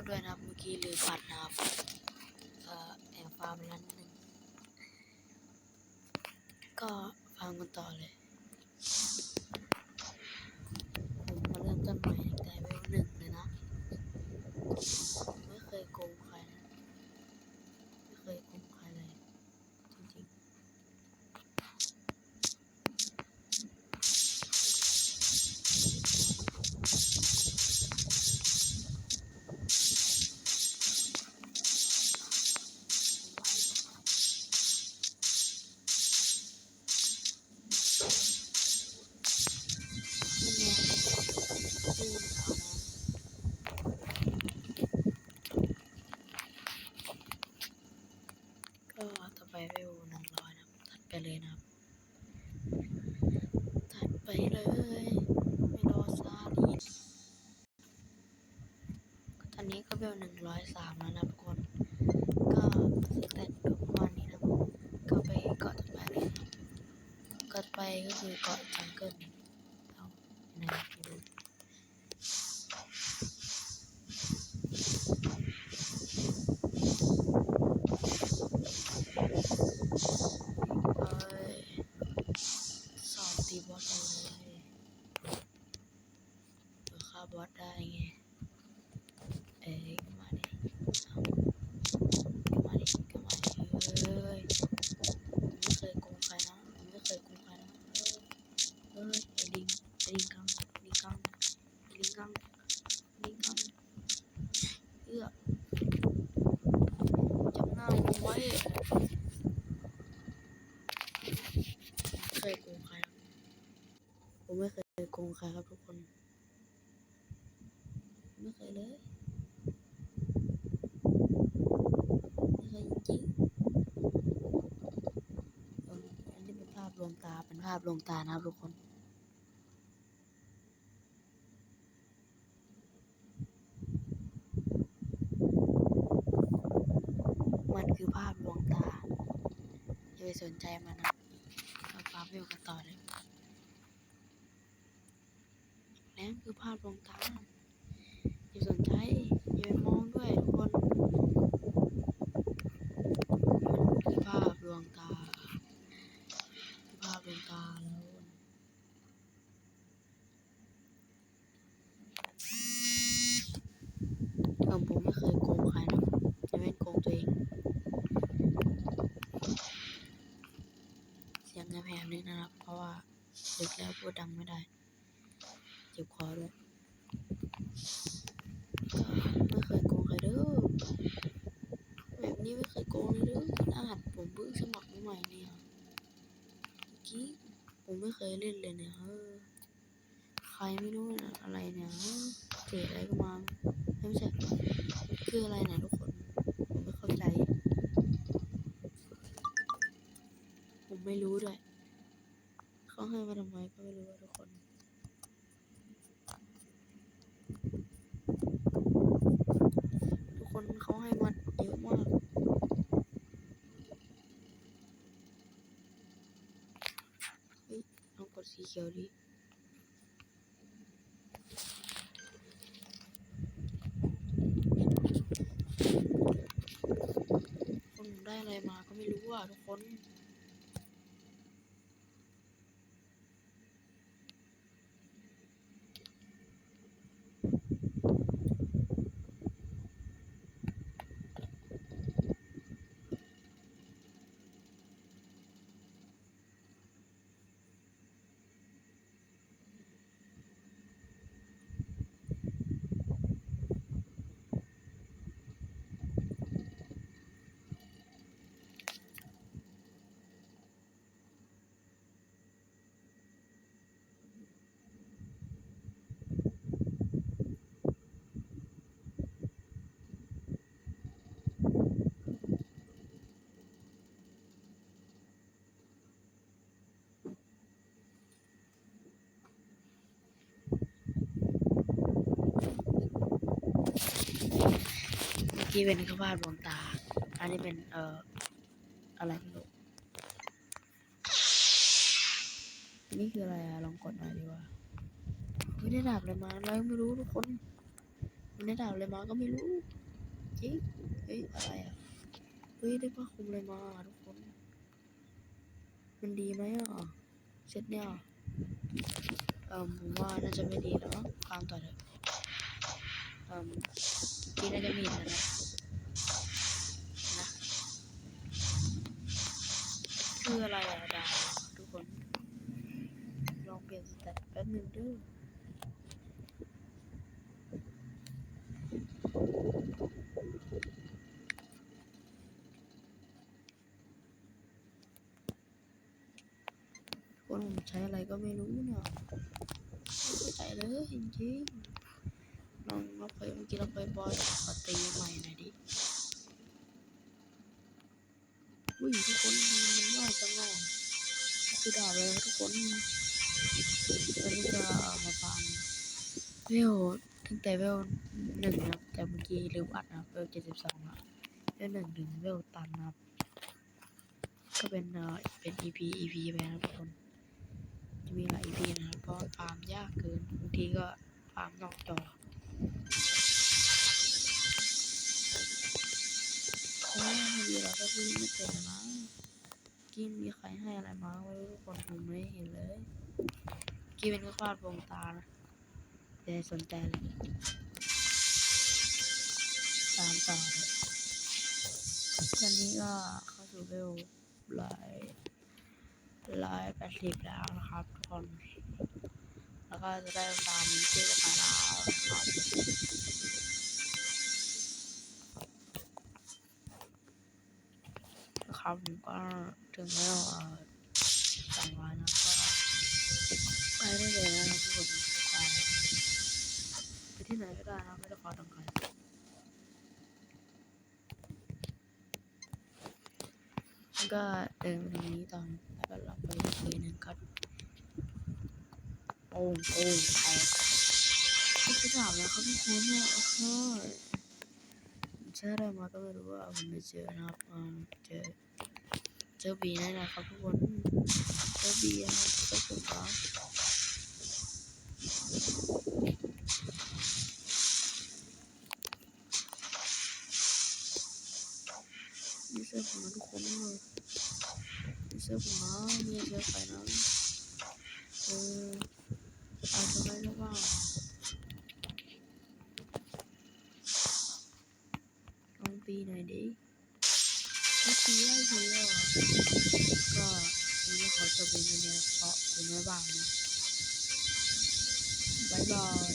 ດ້ວຍນະ ເມື່ອກີ້ລືມປັດນະ ກໍແອບຟາມໄປນັ້ນໜຶ່ງ ກໍຟາມກັນຕໍ່ເລີຍ. ຜົມມາເລີ່ມຕົ້ນໃໝ່ຕັ້ງແຕ່ເວວໜຶ່ງເລີຍນະ ໄມ່ເຄີຍໂກງໃຄນະ ໄມ່ເຄີຍໂກງໃຄເລີຍຈິງໆ. ກໍຕໍ່ໄປເວວໜຶ່ງຮ້ອຍນະ ຕັດໄປເລີຍນະ ຕັດໄປເລີຍ ໄປລໍຊາລີ. ຕອນນີ້ກໍເວວໜຶ່ງຮ້ອຍສາມແລ້ວນະທຸກຄົນ ກໍສະແຕດກໍປະມານນີ້ນະ ກໍໄປເກາະຕໍ່ໄປເລີຍ ເກາະຕໍ່ໄປກໍຄືເກາະຈັງເກີນ ເອົາ ໄປໄຫນ ໄປດູ ເອີຍ ສອງຕີບອດໄດ້ເລີຍ. ເອີ ຂ້າບອດໄດ້ໄງ ເອີຍ ມາດິ ເອົາ ມາດິ ມາດິ ເອີຍ ບໍ່ເຄີຍໂກງໃຄເນາະ ບໍ່ເຄີຍໂກງໃຄເນາະ ເອີຍ ເອີຍ ໄອ້ລິງ ໄອ້ລິງກັງ ລິງກັງ ລິງກັງ ລິງກັງ ເອື້ອ ຈັບໜ້າໄວ້ ບໍ່ເຄີຍໂກງໃຄເນາະ. ຜົມໄມ່ເຄີຍໂກງໃຄຄັບທຸກຄົນ ໄມ່ເຄີຍເລີຍ ໄມ່ເຄີຍຈິງໆ. ເອີ ອັນນີ້ເປັນພາບລວງຕາ ເປັນພາບລວງຕານະຄັບທຸກຄົນ ມັນຄືພາບລວງຕາ ຢ່າໄປສົນໃຈມັນນະ ເຮົາຟາມເວວກັນຕໍ່ເລີຍ. ນັ້ນຄືພາບລວງຕາ ຢ່າໄປສົນໃຈ ຢ່າໄປມອງດ້ວຍທຸກຄົນ ມັນຄືພາບລວງຕາ ຄືພາບລວງຕາແລ້ວ. ເອີ ບໍ່ເຄີຍໂກງໃຜນະ ຍົກເວັ້ນໂກງຕົວເອງ. ສຽງແຫບໆ ໜຶ່ງນະ ເພາະວ່າດຶກແລ້ວ ພູດດັງໄມ່ໄດ້ ເຈັບຄໍດ້ວຍ. ບໍ່ເຄີຍໂກງໃຜເດີ ແບບນີ້ບໍ່ເຄີຍໂກງເລີຍເດີ. ຂະໜາດຜົມເພິ່ງສະໝັກໃໝ່ໆ ນີ້ ເມື່ອກີ້ ຜົມບໍ່ເຄີຍເຫຼັ້ນເລີຍນະ. ໃຄໄມ່ຮູ້ນະ ອະໄລນະ ເຈດອະໄລກໍມາ ເອີ ບໍ່ໃຊ່ ຄືອະໄລນະທຸກຄົນ ຜົມບໍ່ເຂົ້າໃຈ ຜົມໄມ່ຮູ້ດ້ວຍ ເຂົາໃຫ້ມາທຳໄມກໍໄມ່ຮູ້ອະທຸກຄົນ. ທຸກຄົນ ເຂົາໃຫ້ມາເຍອະມາກ. ເຮີ້ຍ ລອງກົດສີຂຽວດີ. ຄົນໄດ້ອະໄລມາກໍໄມ່ຮູ້ອະທຸກຄົນ. ເມື່ອກີ້ເປັນພາບລວງຕາ ອັນນີ້ເປັນ ເອີ ອະໄລບໍ່ຮູ້ ອັນນີ້ຄືອະໄລອະ? ລອງກົດໜ້ອຍດີກວ່າ. ເຮີ້ຍ ໄດ້ດາບອະໄລມາ ອະໄລບໍ່ຮູ້ທຸກຄົນ. ໄດ້ດາບອະໄລມາກໍໄມ່ຮູ້ຈິງ. ເອີຍ ອະໄລອະ? ເອີຍ ໄດ້ຜ້າຄຸມອະໄລມາທຸກຄົນ. ມັນດີໄໝອະ? ເຊັດເນີ້ຍ ເອີ່ມ ຜົມວ່າໜ້າຈະໄມ່ດີແລ້ວເນາະ. ຂ້າມຕໍ່ເຖາະ. ເອີ່ມ ທີ່ໜ້າຈະມີແລ້ວນະ ນະ ຄືອະໄລອະດາວ ທຸກຄົນ? ລອງປ່ຽນສະແຕັດແປັບໜຶ່ງເດີ້. ທຸກຄົນ ຜົມໃຊ້ອະໄລກໍໄມ່ຮູ້ເນາະ ບໍ່ເຂົ້າໃຈເລີຍຈິງໆ. ລອງ ລອງເປີດ ເມື່ອກີ້ລອງເປີດບໍ່ ຂໍຕີໃໝ່ໜ່ອຍດິ. ອຸ້ຍ ທຸກຄົນ ມັນ ມັນນ້ອຍຈັງເນາະ ຄືດາບເລີຍທຸກຄົນ. ຕອນນີ້ກໍເອົາມາຟາມເວລ ຕັ້ງແຕ່ເວລໜຶ່ງນະ ແຕ່ເມື່ອກີ້ລືມອັດນະ ເວລເຈັດສິບສອງລະ ເວລໜຶ່ງເຖິງເວລຕັນນະ. ກໍເປັນ ເອີ ເປັນອີພີ ອີພີໄປນະທຸກຄົນ ຈະມີຫຼາຍອີພີນະ ເພາະວ່າຟາມຍາກເກີນ ບາງທີກໍຟາມນອກຈໍ. ໂອ້ຍ ເວລາກໍຄືໄມ່ເປັນນະ ກີ້ມີໃຄໃຫ້ອະໄລມາ ທຸກຄົນ ຜົມບໍ່ໄດ້ເຫັນເລີຍ. ກີ້ເປັນຄວາມພາດວງຕານະ ຢ່າໃຫ້ສົນໃຈເລີຍ. ຕາມຕໍ່ເລີຍ. ຕອນນີ້ກໍເຂົ້າສູ່ເວລຮ້ອຍ ຮ້ອຍແປດສິບແລ້ວນະຄັບທຸກຄົນ ແລ້ວກໍຈະໄດ້ຟາມເຈັດແປດດາວນະຄັບ. ນະຄັບ ຜົມກໍເຖິງແລ້ວ ເອີ ສອງຮ້ອຍນະ ກໍໃກ້ໄດ້ແລ້ວນະທຸກຄົນ. ໄປທີ່ໄຫນກໍໄດ້ນະ ມີແຕ່ຂໍຕ້ອງການ. ກໍເດີນໄປນີ້ຕໍ່ ແລ້ວກໍລັອກໄປອີກທີໜຶ່ງກ່ອນ. ໂອ້ງ ໂອ້ງ ແຕກ. ຄືຖາມແລ້ວເຂົາເປັນຄົນເນາະ ໂອ້ໂຫ ໃຊ້ອະໄລມາກໍໄມ່ຮູ້ວ່າ ເຂົາໄປເຈີນະຄັບ ເອີ ເຈີ ເຈີບີໄດ້ນະຄັບທຸກຄົນ ເຈີບີນະຄັບ ເຈີຜົມນະ. ມີເສື້ອຜົມນະທຸກຄົນເອີຍ ມີເສື້ອຜົມນະ ມີເສື້ອໄຟນະ. ເອີ ເອົາເທົ່າໃດລະຫວາ ລອງຕີໜ່ອຍເດ້. ກໍຄືໄດ້ຄືວ່າ ກໍມີຂໍຈົບໄວ້ເທົ່ານີ້ເນາະ ເພາະເປັນແມ່ບ້ານນະ. ບາຍບາຍ.